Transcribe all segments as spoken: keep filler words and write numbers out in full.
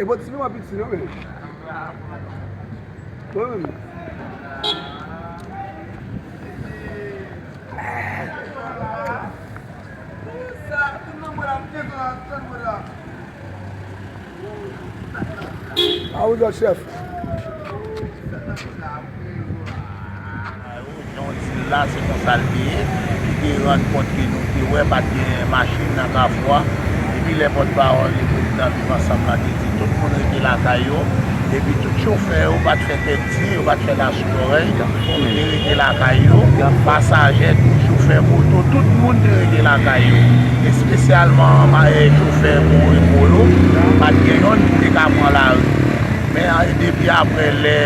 E bò ti piman piti non men. Mwen menm. A ou dòt chèf. Yon dil la, se konsa l te ye. Li te rann kont ke nou te wè pa t gen machin nan Kafou a. Epi lè pòtpawòl li prezidan Viv Ansanm lan te di tout moun rete lakay yo. Epi tout chofè yo pa t fè tèt di, yo pa t fè lachou lòrèy. Yo te rete lakay yo. Pasajè tou, chofè moto, tout moun te rete lakay yo. Espesyalman, eh, chofè Moreco yo, pa t gen yonn ki te ka pran lari. Men, eh, depi apre lè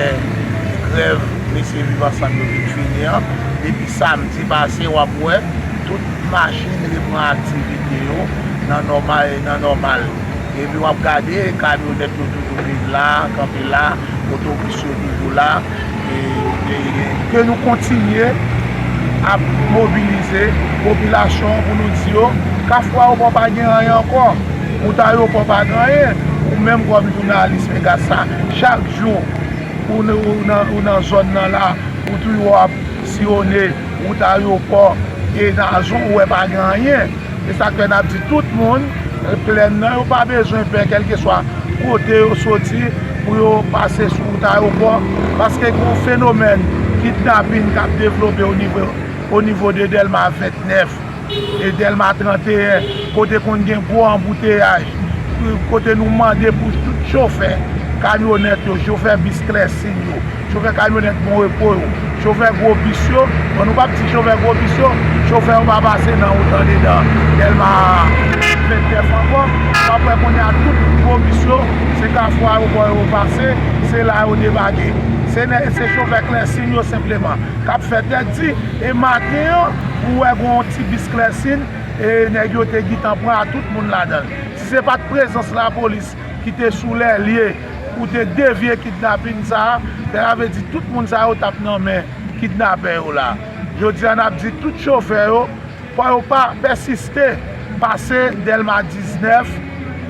grèv mesye Viv Ansanm yo vin fini an, depi samdi pase, w ap wè tout machin repran aktivite yo nan nòmal, nan nòmal. Epi w ap gade kamyonèt yo toujou vin la, kanpe la, otobis yo toujou la. E, e, e, ke nou kontinye ap mobilize popilasyon pou nou di yo, Kafou Ayewopò pa gen anyen ankò, wout Ayewopò pa gen anyen. Ou menm kòm jounalis Megasa, chak jou ou, n- ou nan, ou nan zòn nan la, ou toujou ap siyone wout Ayewopò e Nazon, ou wè pa gen anyen. E sa k fè n ap di tout moun, plèn nan, yo pa bezwen pè, kèlkeswa kote yo soti, pou yo pase sou wout Ayewopò, paske gen yon fenomèn kidnapin k ap devlope o nivo, o nivo de Dèlma vennèf e Dèlma tranteyen, kote konn gen gwo anbouteyaj, kote nou mande pou tout chofè kamyonèt yo, chofè bis Klèsin yo, chofè kamyonèt Bon Repo yo, chofè gwo bis yo. Bon, nou p ap di chofè gwo bis yo, chofè yo pa pase nan wout andedan Dèlma vennèf ankò. W ap wè kounye a tout gwo bis yo, se Kafou Ayewopò yo pase, se la yo debake. Se nè- se chofè Klèsin yo senpleman k ap fè tèt di. E maten an, ou wè gen yon ti bis Klèsin, e nèg yo te gentan pran a tout moun ladan l. Si se pa t prezans lapolis ki te sou lè lye pou te devye kidnapin sa a, sa vle di tout moun sa yo t ap nan men kidnapè yo la. Jodi a, n ap di tout chofè yo, fò yo pa pèsiste pase Dèlma diznèf,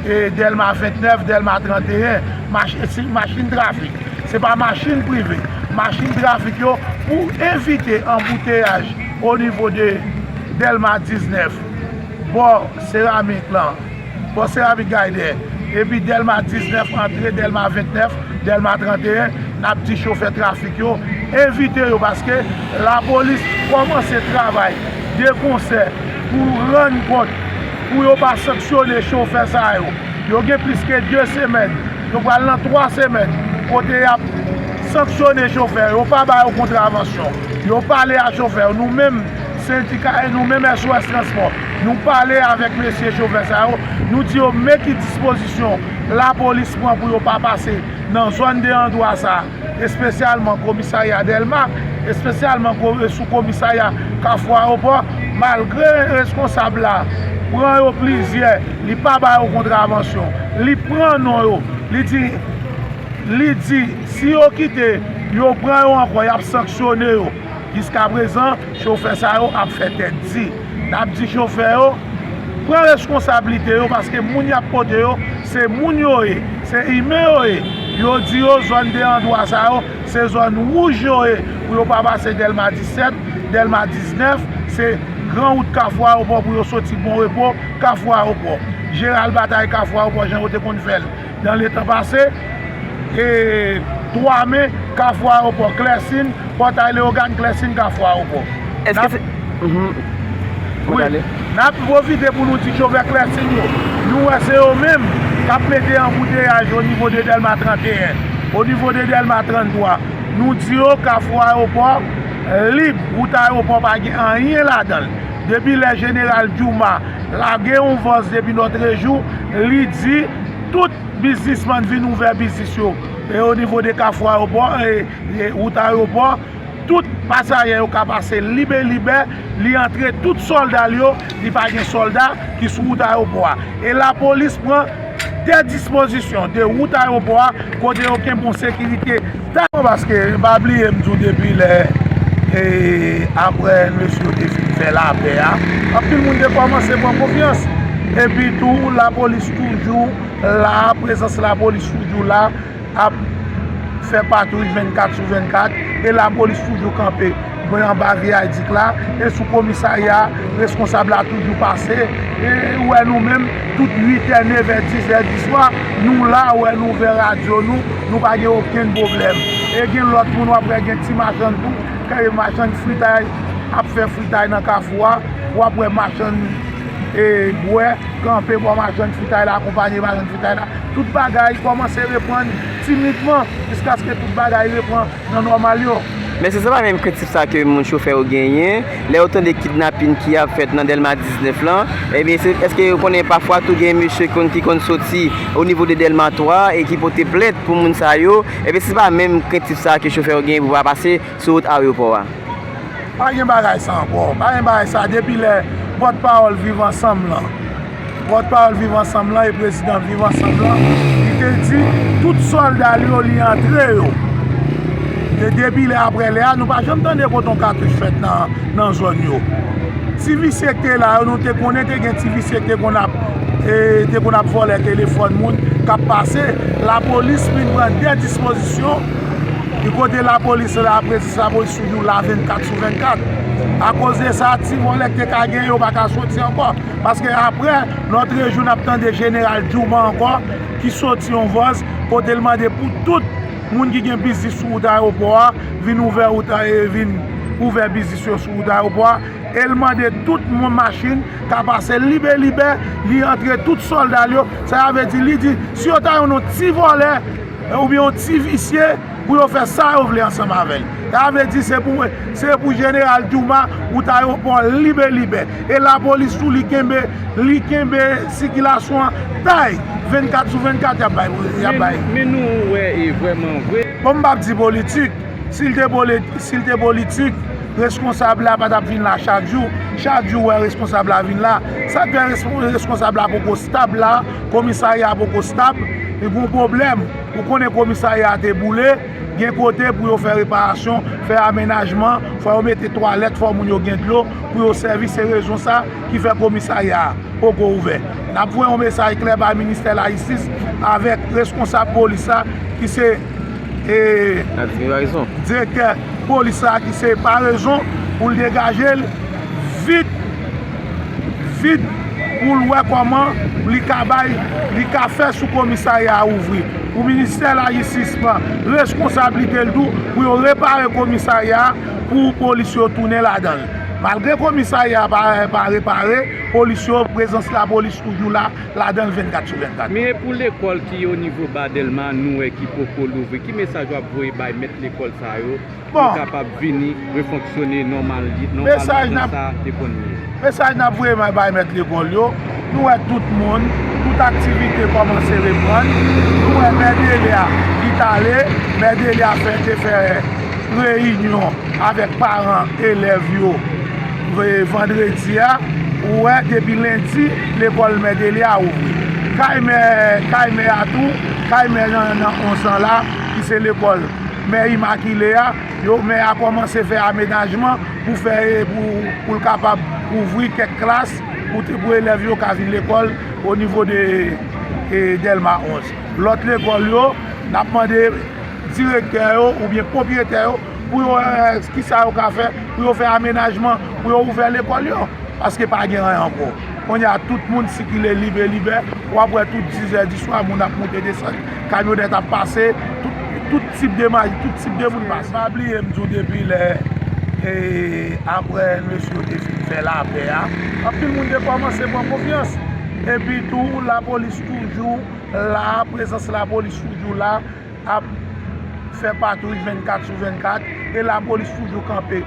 e Dèlma vennèf, Dèlma tranteyen, mach- si- machin trafik. Se pa machin prive, machin trafik yo pou evite anbouteyaj o nivo de Dèlma diznèf, bò seramik lan, bò seramik Gayden, epi Dèlma diznèf antre Dèlma vennèf, Dèlma tranteyen, n ap di chofè trafik yo, evite yo, paske lapolis kòmanse travay de konsè pou rann kont, pou yo pa sanksyone chofè sa yo. Yo gen plis ke de semèn, yo pral nan twa semèn, kote y ap sanksyone chofè yo, yo pa ba yo kontravansyon, yo pale a chofè yo. Nou menm, sendika, e nou menm S O S Transpò, nou pale avèk mesye chofè sa yo, nou di yo men ki dispozisyon lapolis pran pou yo pa pase nan zòn de andwa sa, espesyalman komisarya Dèlma, espesyalman ko- sou komisarya Kafou Ayewopò, malgre reskonsab la pran yo plizyè, li pa ba yo kontravansyon, li pran non yo, li di, li di, si yo kite, yo pran yo ankò, y ap sanksyone yo. Jiskaprezan, chofè sa yo ap fè tèt di. N ap di chofè yo, pran reskonsablite yo, paske moun y ap pote yo, se moun yo ye, se imen yo ye. Yo di yo, zòn de andwa sa yo, se zòn wouj yo ye, pou yo pa pase Dèlma disèt, Dèlma diznèf, se gran wout Kafou Ayewopò pou yo soti Bon Repo, Kafou Ayewopò. Jeral Batay, Kafou Ayewopò, jan yo te konn fè l nan letan pase, e twa me, Kafou Ayewopò, Klèsin, Pòtay Leyogàn, Klèsin, Kafou Ayewopò. Èske se... Mhm. Wi. N ap pwofite pou nou di chofè Klèsin yo, nou wè se yo menm k ap mete anbouteyaj o nivo de Dèlma tranteyen, o nivo de Dèlma tranntwa. Nou di yo Kafou Ayewopò lib, wout Ayewopò pa gen anyen ladan l. Depi lè Jeneral Jouma lage yon vòs depi nòtrejou, li di tout biznismann vin ouvè biznis yo. E o nivo de Kafou Ayewopò, e, e wout Ayewopò, tout pasajè yo ka pase libelibè, li antre tout sòlda l yo, li pa gen sòlda ki sou wout Ayewopò a. E lapolis pran de dispozisyon de wout Ayewopò a, kote yo kenbe yon sekirite ta. Paske, pa bliye, m di w depi lè, e, apre mesye yo te fin fè lapè a, anpil moun te kòmanse pran konfyans. Epi tou, lapolis toujou la, prezans lapolis toujou la, ap fè patwouy vennkat sou vennkat, e lapolis toujou kanpe anba Viadik la, e sou komisarya, reskonsab la toujou pase, e ou wè nou menm, tout uit è, nèf è, dis è di swa, nou la, ou wè nou ouvè radyo nou, nou pa gen okenn pwoblèm. E gen lòt moun, w ap wè gen ti machann tou, kay machann fritay, ap fè fritay nan kafou a, w ap wè machann e bwè, kanpe bò machann fritay la, akonpanye machann fritay la. Tout bagay kòmanse reprann timidman, jiskaske tout bagay reprann nan nòmal yo. Men se sa pa menm krentif sa ke moun chofè yo genyen, lè yo tande kidnapin ki ap fèt nan Dèlma diznèf lan, ebyen, se, èske yo konnen pafwa tou gen mesye konn, ki konn soti o nivo de Dèlma twa e ki pote plent pou moun sa yo, ebyen, se pa menm krentif sa ke chofè yo genyen pou pa pase sou wout ayewopò a? Pa gen bagay sa ankò. Pa gen bagay sa depi lè pòtpawòl Viv Ansanm lan. Pòtpawòl Viv Ansanm lan e prezidan Viv Ansanm lan, li te di tout sòlda l yo, li antre yo. E depi lè, apre lè a, nou pa janm tande kote yon katouch fèt nan, nan zòn yo. Ti visye k te la yo, nou te konnen te gen ti visye k te konn ap, e, te konn ap vòlè telefòn moun k ap pase. Lapolis vin pran de dispozisyon. Ki kote lapolis la, prezans lapolis toujou la vennkat sou vennkat. Akoz de sa, ti vòlè k te ka gen yo pa ka soti ankò. Paske apre, lòtrejou, n ap tande Jeneral Jouma ankò, ki soti yon vòz, kote l mande pou tout moun ki gen biznis sou wout ayewopò a, vin ouvè wout a, e vin ouvè biznis yo sou wout ayewopò a. E l mande tout moun machin ka pase libe libe, li antre tout sòlda l yo. Sa vle di, li di, si yo ta jwenn yon ti vòlè, oubyen yon ti visye, pou yo fè sa yo vle ansanm avè l. Sa vle di se pou, se pou Jeneral Jouma, wout ayewopò libe libe. E lapolis tou, li kenbe, li kenbe sikilasyon an tay, vennkat sou vennkat, y ap bay, y ap bay. Men nou wè, e vrèman vre. Bon, m p ap di politik. Si l te poli-, si l te politik, reskonsab la pa t ap vin la chak jou. Chak jou, w wè reskonsab la vin la. Sa k fè respon-, reskonsab la poko stab la, komisarya a poko stab, li gon pwoblèm. Ou konnen komisarya a te boule, gen kote pou yo fè reparasyon, fè amenajman, fò yo mete twalèt, fò moun yo gen dlo pou yo sèvi. Se rezon sa ki fè komisarya a poko ouvè. N ap voye yon mesaj klè bay ministè lajistis avèk reskonsab polis la ki se, e, direktè polis la ki se Paraison pou l degaje l vit vit pou l wè kòman li ka bay, li ka fè sou komisarya a ouvri. Pou ministè lajistis pran reskonsablite l tou pou yo repare komisarya a pou polis yo tounen ladan l. Malgre komisarya a pa, pa repare, polis yo, prezans lapolis toujou la, ladan l vennkat sou vennkat. Men e pou lekòl ki o nivo Ba Dèlma, nou wè ki poko louvri, ki mesaj w ap voye bay mèt lekòl sa yo? Bon. Yo kapab vini refonksyone nòmal, nòmalman jan sa te konn ye. Mesaj n ap voye bay, bay mèt lekòl yo, nou wè tout moun, tout aktivite kòmanse reprann. Nou wè mè de lè a, li t ale, mè de lè a fè, te fè reyinyon avèk paran elèv yo, e, vandredi a. Ou wè, depi lendi, lekòl mè de lè a ouvri. Kay mè, kay mè a tou, kay mè nan, nan onz an la, ki se lekòl mè Imakile a, yo, mè a kòmanse fè amenajman pou fè, pou, pou l kapab ouvri kèk klas pou, pou elèv yo ka vin lekòl o nivo de, e, Dèlma onz. Lòt lekòl yo, n ap mande direktè yo oubyen pwopyetè yo pou yo wè kisa yo ka fè pou yo fè amenajman, pou yo ouvè lekòl yo. Paske pa gen anyen ankò. Kounye a, tout moun sikile libe, libe. W ap wè tout dizè di swa, moun ap moute desann. Kamyonèt ap pase. Tout, tout tip de ma-, tout tip de moun pase. Pa bliye m di w depi lè, e, apre mesye yo te fin fè lapè a, anpil moun te kòmanse pran konfyans. Epi tou, lapolis toujou la, prezans lapolis toujou la. Ap fè patwouy vennkat sou vennkat, e lapolis toujou kanpe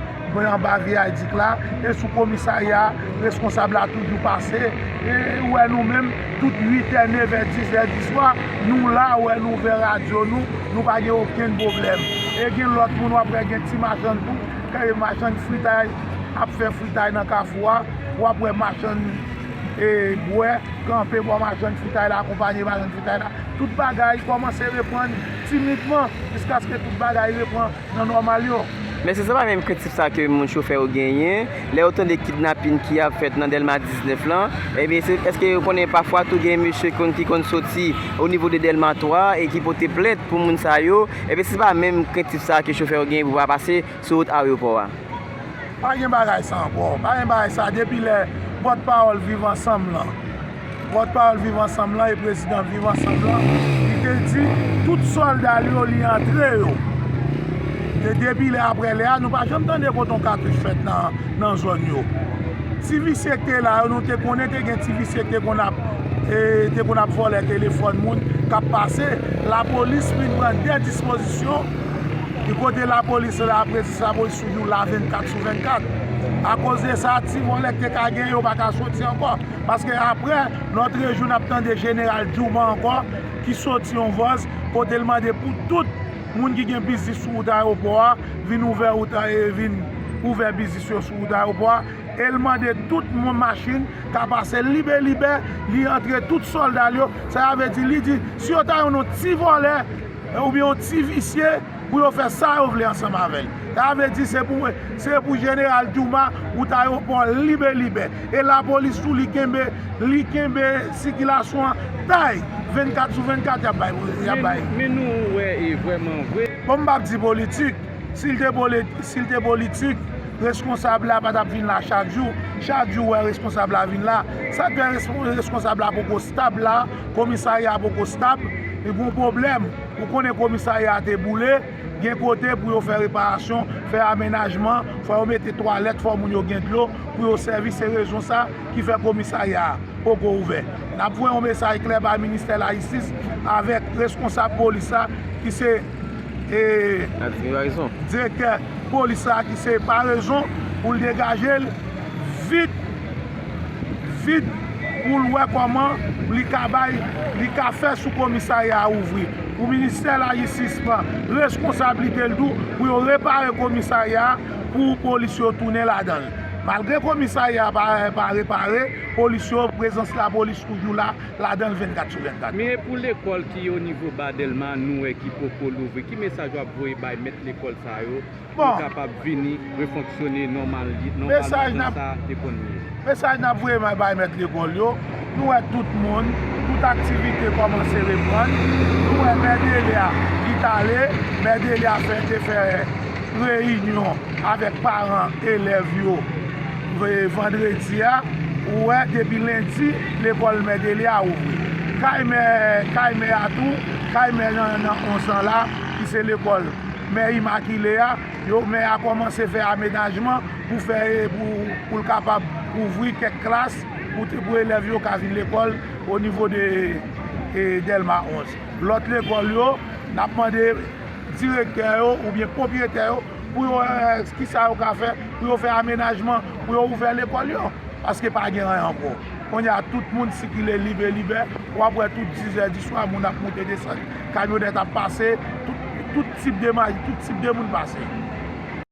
anba Viadik la, e sou komisarya, reskonsab la toujou pase, e ou wè nou menm, tout uit è, nèf è, dis è di swa, nou la, ou wè nou ouvè radyo nou, nou pa gen okenn pwoblèm. E gen lòt moun, w ap wè gen ti machann tou, kay machann fritay ap fè fritay nan kafou a, w ap wè machann, e, bwè kanpe bò machann fritay la, akonpanye machann fritay la. Tout bagay kòmanse reprann timidman, jiskaske tout bagay reprann nan nòmal yo. Men se sa pa menm krentif sa ke moun chofè yo genyen, lè yo tande kidnapin ki ap fèt nan Dèlma diznèf lan, ebyen, se, èske yo konnen pafwa tou gen mesye konn, ki konn soti o nivo de Dèlma twa e ki pote plent pou moun sa yo, ebyen, se pa menm krentif sa ke chofè yo genyen pou pa pase sou wout ayewopò a? Pa gen bagay sa ankò. Pa gen bagay sa depi lè pòtpawòl Viv Ansanm lan, pòtpawòl Viv Ansanm lan e prezidan Viv Ansanm lan, li te di tout sòlda li yo, li antre yo. E depi lè, apre lè a, nou pa janm tande kote yon katouch fèt nan, nan zòn yo. Ti visye k te la yo, nou te konnen te gen ti visye k te konn ap, e, te konn ap vòlè telefòn moun k ap pase. Lapolis vin pran de dispozisyon. Ki kote lapolis la, prezans lapolis toujou la vennkat sou vennkat. Akoz de sa, ti vòlè k te ka gen yo pa ka soti ankò. Paske apre, lòtrejou, n ap tande Jeneral Duma ankò, ki soti yon vòz, kote l mande pou tout moun ki gen biznis sou wout ayewopò a, vin ouvè wout a, e vin ouvè biznis yo sou wout ayewopò a. E l mande tout moun machin ka pase libe libe, li antre tout sòlda l yo. Sa vle di, li di, si yo ta yon ti vòlè, oubyen yon ti visye, pou yo fè sa yo vle ansanm avè l. Sa vle di se pou, se pou Jeneral Duma, wout ayewopò libe libe. E lapolis tou, li kenbe, li kenbe sikilasyon an tay, vennkat sou vennkat, y ap bay, y ap bay. Men nou wè, e vrèman vre. Bon, m p ap di politik. Si l te poli-, si l te politik, reskonsab la pa t ap vin la chak jou. Chak jou, w wè reskonsab la vin la. Sa k fè res-, reskonsab la poko stab la, komisarya a poko stab, li gon pwoblèm. Ou konnen komisarya a te boule, gen kote pou yo fè reparasyon, fè amenajman, fò yo mete twalèt, fò moun yo gen dlo pou yo sèvi. Se rezon sa ki fè komisarya a poko ouvè. N ap voye yon mesaj klè bay ministè lajistis avèk reskonsab polis la ki se, e, direktè polis la ki se Paraison pou l degaje l vit, vit pou l wè kòman li ka bay, li ka fè sou komisarya a ouvri. Pou ministè lajistis pran reskonsablite l tou pou yo repare komisarya a pou polis yo tounen ladan l. Malgre komisarya a pa, pa repare, polis yo, prezans lapolis toujou la, ladan l vennkat sou vennkat. Men e pou lekòl ki o nivo ba Dèlma, nou wè ki poko louvri, ki mesaj w ap voye bay mèt lekòl sa yo pou yo kapab vini refonksyone nòmal, nòmalman jan sa te konn ye? Mesaj n ap voye bay, bay mèt lekòl yo, nou wè tout moun, tout aktivite kòmanse reprann. Nou wè mè de lè a, li t ale, mè de lè a fè, te fè reyinyon avèk paran elèv yo, e, vandredi a. Ou wè, depi lendi, lekòl mè de lè a ouvri. Kay mè, kay mè a tou, kay mè nan, nan onz an la, ki se lekòl mè Imakile a, yo, mè a kòmanse fè amenajman pou fè, pou, pou l kapab ouvri kèk klas pou, pou elèv yo ka vin lekòl o nivo de, e, Dèlma onz. Lòt lekòl yo, n ap mande direktè yo oubyen pwopyetè yo pou yo wè kisa yo ka fè pou yo fè amenajman, pou yo ouvè lekòl yo. Paske pa gen anyen ankò. Kounye a, tout moun sikile libe libe. W ap wè tout dizè diswa, moun ap moute desann. Kamyonèt ap pase, tout, tout tip de ma-, tout tip de moun pase.